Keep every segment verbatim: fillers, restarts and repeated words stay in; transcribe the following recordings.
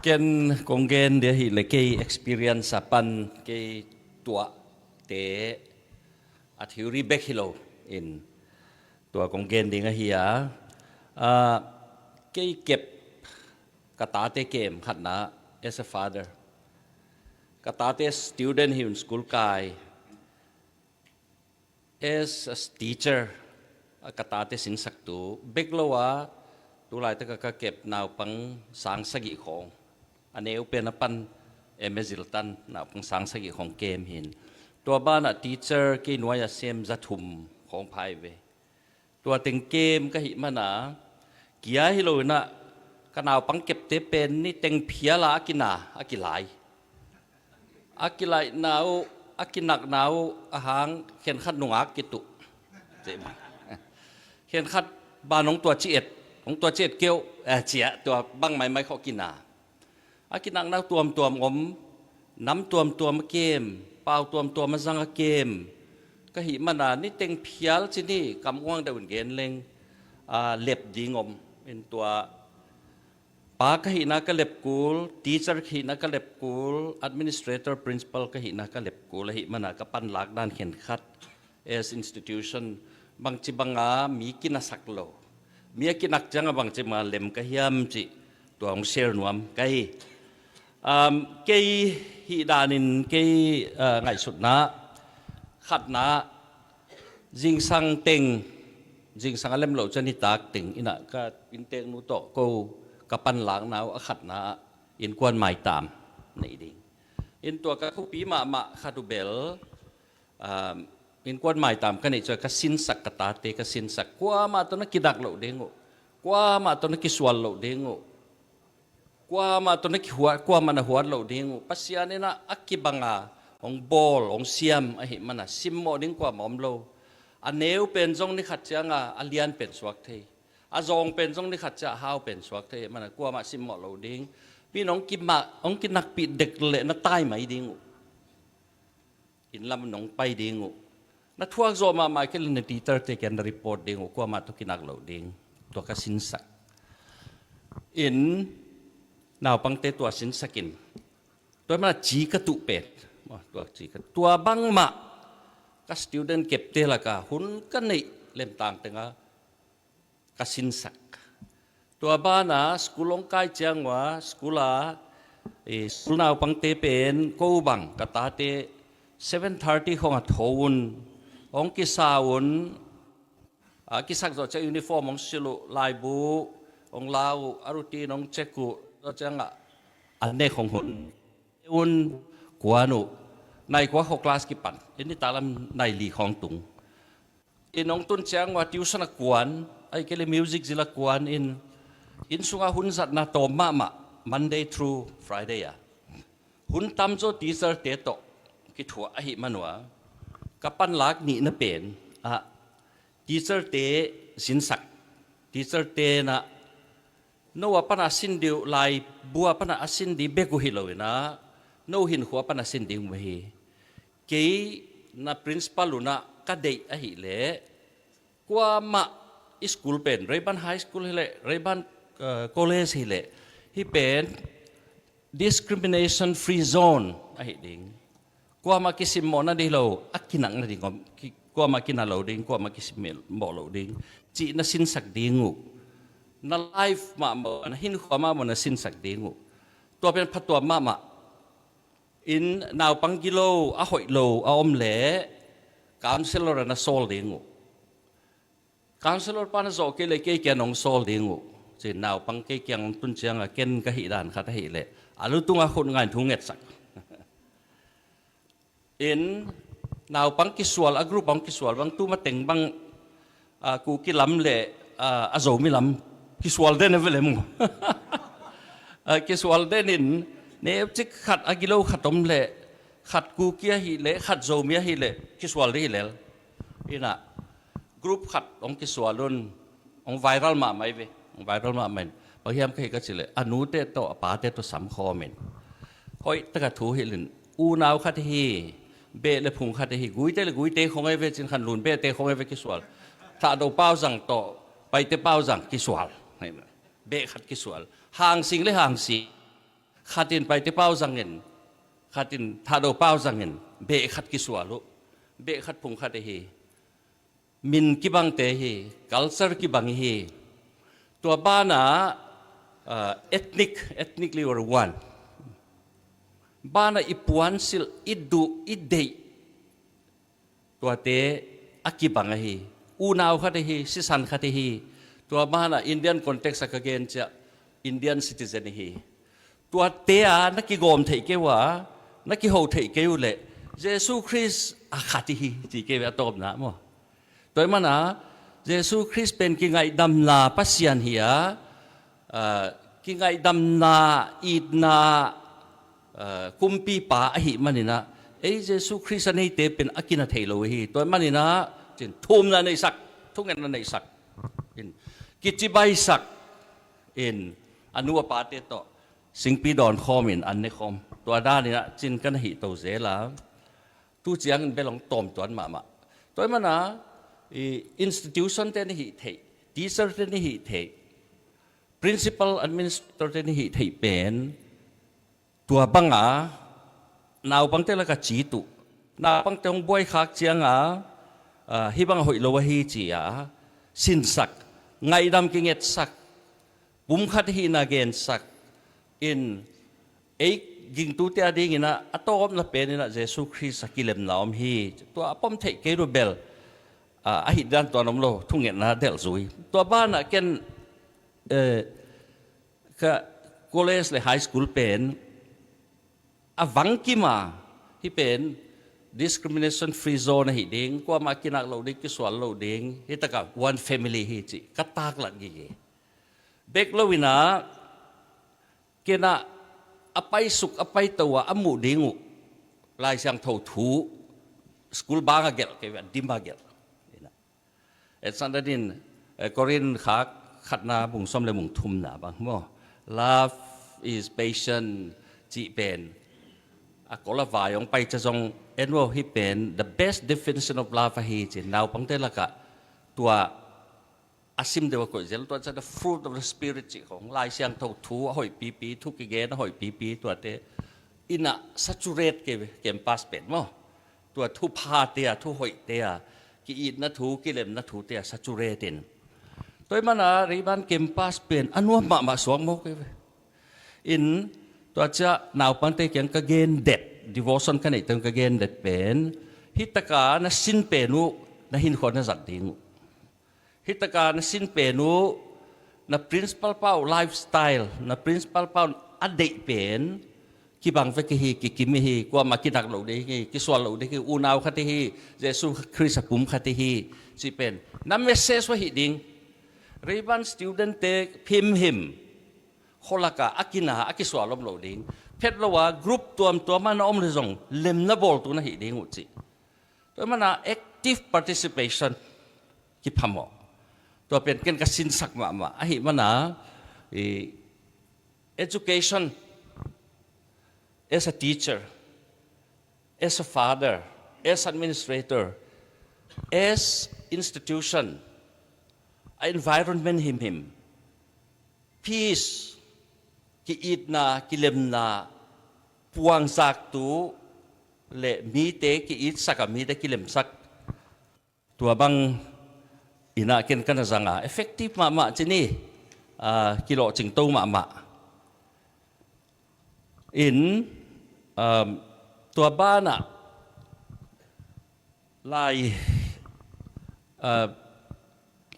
Ken kong gen dia hi le kei experience a pan kei tuahte a theory bek hi lo in tua kong gen ding ahi a, ah, kei kep ka tate kem khatna as a father. Ka tate student hi un school kai. As a teacher, a ka tate sinsaktu bek lo a, tulaitak a ka kep naupang sang sagih khawng, a neu pen a pan M A ziltan naupang sang sagih khawng kem hin. Tua banah teacher kei nuai a sem za thum khawng phai ve. Tua teng kem ka hih mana, kia hi lo inah ka naupang kepte pen ni teng phiala a kina a kilai. A kilaihna uh, a kinakna uh a hang khenkhat nungak kituh. Khenkhat ban hong tua ci et, hong tua ci et keuh, eh, ciah tua bang maimai khawh kina. A kinakna uh tuamtuam om, nam tuamtuam a kem, pau tuamtuam a zang a kem. Ka hih mana ni teng phial ci ni kam uang deuh in gen leng, ah, lep ding om. In tua pa ka hihna ka lep kul, teacher ka hihna ka lep kul, administrator, principal ka hihna ka lep kul, ahih mana ka panlak dan khenkhat as institution bangci banga mi kinasak lo, mi a kinak cianga bangci banga lem ka hiam cih tua hong share nuam ka hi. Um, kei hih danin kei, uh, ngaihsutna khatna zingsang teng, zingsang a lem lo cian hi tak teng inah ka innteknu tawh ko ka panlakna uh a khatna ah innkuan maitam nei ding. In tua ka khuapi mahmah khat uh bel, um, innkuan maitam ka neih ciang ka sinsak, ka tate ka sinsak. Kuamah tawh na kinak loh ding uh, kuamah tawh na kisual loh ding uh, kuamah tawh na kihuat, kuamah na huat loh ding uh. Pasian inah a kibanga hong bawl, hong siam ahih mana simmawh ding kuamah om lo. A neu pen zong ni khat cianga a lian pen suak thei, a zawng pen zong ni khat ciang a hau pen suak thei ahih mana kuamah simmawh loh ding. Min hong kimak, hong kinakpih dek leh na tai mai ding uh. Inn lam nong pai ding uh. Na thuak zawh mahmah kei le na teacher te kiang na report ding uh, kuamah tawh kinak loh ding. Tua ka sinsak. In naupangte tua sinsak in. Tua mana ci ka tuh pen. Tua ci ka, tua bangmah ka student kepte laka hun ka neih lemtang tenga ka sinsak. Tua bana school hong kai ciang ua, school a, eh, school naupangte pen ko bang ka tate seven thirty khawng a tho un, hong kisa un, a kisak zawh ciang uniform hong silh uh, laibu hong la uh, a routine hong check uh, zawh ciangah an nek hong hun un, kuan uh, nai kua khawng class kipan, in nitak lam nai li khawng tung. In hong tun ciang ua tuition a kuan, ahih kei le music zil a kuan in, inn sunga hun zatna tawm mahmah, Monday through Friday a. Hun tamzaw teacher te tawh kithuah ahih man ua, ka panlak nihna pen ah teacher te sinsak, teacher te na no a pana a sin ding uh, laibu a pana a sin ding bek uh hi lo inah, no hinkhua pana a sin ding uh hi. Kei na principal unah ka deih ahih leh, kuamah i school pen, Rayburn High School hi leh, Rayburn, eh, College hi leh, hih pen discrimination free zone ahi ding. Kuamah kisimmawh nading lo, a kinak nading om, ki-, kuamah kinak lo ding, kuamah kisimmawh lo ding cih na sinsak ding uh. Na life mahmah, na hinkhua mahmah na sinsak ding uh. Tua pen phatuam mahmah. In naupang gilo, a hoih lo a om leh counselor a na sawl ding uh. Counselor pa na zawh kei leh kei kiang hong sawl ding uh. Ci naupang kei kiang hong tun cianga ken ka hih dan khat ahih leh a lu tunga khut ngain thu ngetsak. In naupang kisual, a group hong kisual bang, tu mateng bang, ah, Kuki lam le, ah, a Zomi lam kisual den a ve le mu. Ah, kisual den in neucik khat a gilo khat om leh, khat Kuki ahih leh, khat Zomi ahih leh kisual ding hi lel. Inah group khat hong kisual un, hong viral mahmah hi ve, hong viral mahmah in. Bang hiam ka hih ka cih leh, a nute tawh a pate tawh sam khawm in, hoih taka thu hilh in, unau khat hi, beh le phung khat hi, guite le guite khawng hi ve, Cin Khan Lun behte khawng hi ve kisual. Thahdo Pau Zang tawh Paite Pau Zang kisual. Beh khat kisual. Hang Sing le Hang Sing. Khat in Paite pau zangin, khat in Thado pau zangin, beh khat kisual uh. Beh khat phung khat ahi. Min kibangte hi, culture kibang hi. Tua banah, ah, ethnic, ethnically we're one. Banah i puansilh, i duh, i deih, tuate a kibang ahi. Unau khat ahi, sisan khat ahi. Tua banah Indian context ah ka gen ciah Indian citizen ahi. Tuate a na kigawm theih kei uh a, na kiho theih kei uh leh Jesu Khrist a khat ihi ci kei ve a tawpna maw. Tua ih mana Jesu Khrist pen kingaihdamna Pasian hi a, ah, kingaihdamna, itna, ah, kumpipa ahih maninah ei Jesu Khrist a neite pen a kina thei lo ihi. Tua ih maninah cin thumna neihsak, thungetna neihsak in, kicibaisak in, a nu a pate tawh singpi dawn khawm in an ne khawm. Tua daninah cin kan ahih to zel a, tu ciangin bel hong tawm tuan mahmah. Tua ih mana i institution te na hih theih, teacher te na hih theih, principal, administrator te na hih theih pen tua banga naupangte laka cit uh, naupangte hong buaikhak cianga, ah, hih bang a hoih lo ahi ci-a sinsak, ngaihdam kingetsak, pumkhat hihna gensak in, ei gingtute a dinginah a tawpna peninah Jesu Khrist a kilemna om hi. Tua a pom theih kei uh bel, ah, a hih dan tuan om lo, thungetna delhzui. Tua banah ken, eh, ka college le high school pen a vangkima, hih pen discrimination free zone ahi ding, kuamah kinak lo ding, kisual lo ding, hih taka one family hi cih ka taklat gige. Bek loinah kenah a paisuk a paito a a muh ding uh Lai Siangtho thu school bang a gelh kei ve, a dim a gelh. Etsan danin, eh, Korin khak khatna bung sawm le bung thumna bang maw, love is patient cih pen a kol a vai hong pai ca zong en maw, hih pen the best definition of love ahi cin, naupangte lakah tua a sim deuh a koih zel, tua ca the fruit of the spirit cih khong, Lai Siangtho thu a hoih pipi, thu kigen a hoih pipi, tuate inah saturate kei ve campus pen maw. Tua thuphate a, thu hoihte a, ki-itna thu, kilemna thute a saturate in, tua ih mana Rayburn campus pen a nuam mahmah suak maw kei ve. In, tua ciah naupangte kiang ka gen det, devotion ka neih teng ka gen det pen, hih taka na sin pen uh na hinkhua na zat ding uh. Hih taka na sin pen uh, na principal pa uh lifestyle, na principal pa uh a deih pen kibang vek ihi, kikim ihi, kuamah kinak lo ding hi, kisual lo ding hi, unau khat ihi, Jesu Khrist a pum khat ihi cih pen na message uh ahi ding. Rayburn student te himhim khualaka a kina a kisual om lo ding. Phet lo a group tuamtuam a na om le zong lemna bawltu na hih ding uh cih. Tua ih mana active participation kiphamawh. Tua pen ken ka sinsak mahmah. Ahi mana i education, as a teacher, as a father, as administrator, as institution, a environment himhim, peace, ki-itna, kilemna puangzaktu le mite ki-itsak a mite kilemsak, tua bang inah ken ka na zanga effective mahmah cini, ah, kilawhcingto mahmah. In, um, tua banah lai, ah,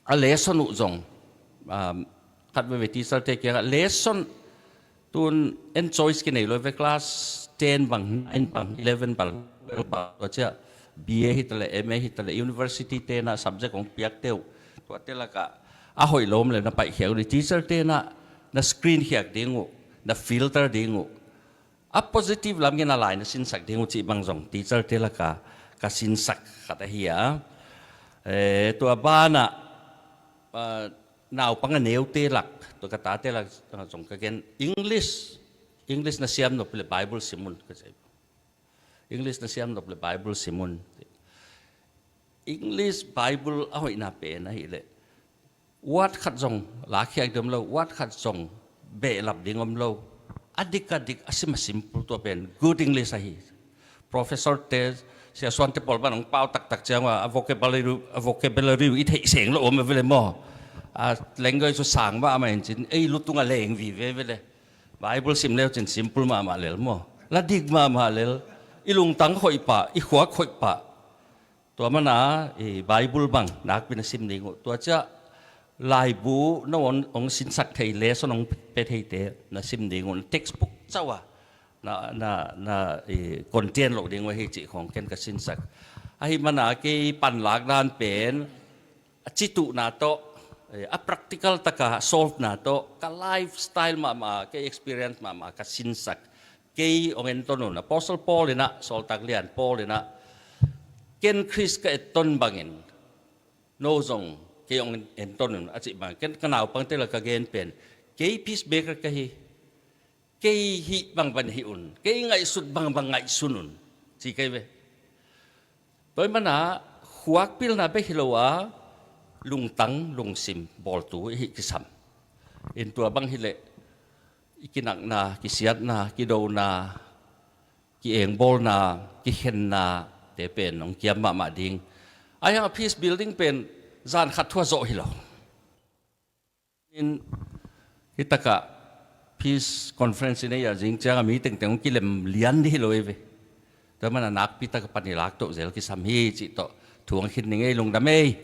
a lesson uh zong, um, khat veve teacher te kiangah lesson tun en choice kinei lo ve, class ten bang, nine bang, eleven bang, twelve bang, tua ciah B A hi taleh, M A hi taleh, university tenah subject hong piakte uh, tuate lakah a hoih lo om le na paihkhiak uh, teacher tenah na screen khiak ding uh, na filter ding uh, a positive lam ngen a lai na sinsak ding uh cih bang zong teacher te lakah ka sinsak khat ahi a. Eh, tua banah, ah, naupang a neute lak, tua ka tate lak, ah, zong ka gen, English, English na siam nop le Bible sim un ka ci. English na siam nop le Bible sim un. English Bible a hoihna pen ahileh word khat zong lakkhiak ding om lo, word khat zong behlap ding om lo. a dik a dik, a sim a simple, tua pen good English ahi. Professor te, Sia Suan te pawl bang hong pau taktak ciang ua, a vocabulary, a vocabulary i theih seng lo om a vele maw. A language cu sang mahmah in cin, ei lutung a leng vive vele. Bible sim leu cin simple mahmah lel maw. La dik mahmah lel. I lungtang khoih pah, i khuak khoih pah. Tua mana i Bible bang nakpi na sim ding uh. Tua ciah laibu na hong, hong sinsak thei, lesson hong pe theite na sim ding uh. Textbook cawa na, na, na i content loh ding uh ahi cih khong ken ka sinsak. Ahi mana kei panlak dan pen a cituhna tawh, eh, a practical taka solvena tawh, ka lifestyle mahmah, kei experience mahmah ka sinsak. Kei hong enton un, Apostle Paul inah, Sawltak Lian Paul inah, ken Khrist ka enton bangin no zong kei hong enton un a cih bang, ken ka naupangte la ka gen pen, kei peacemaker ka hi. Kei hih bangbang hih un, kei ngaihsut bangbang ngaihsun un, ci kei ve. Tua ih mana khuak pilna bek hi lo a, lungtang lungsim bawltu i hih kisam. In tua bang hileh i kinakna, kisiatna, kidona, ki-engbawlna, kikhenna te pen hong kiam mahmah ding. Ahi hang peace building pen zan khat thu a zawh hi lo. In hitakah peace conference in ei a zing ciangah mi tengteng hong kilem lian dih hi lo ei ve. Tua mana nakpi taka pan i lak toh zel kisam hi cih tawh thu hong khin ning ei, lungdam ei.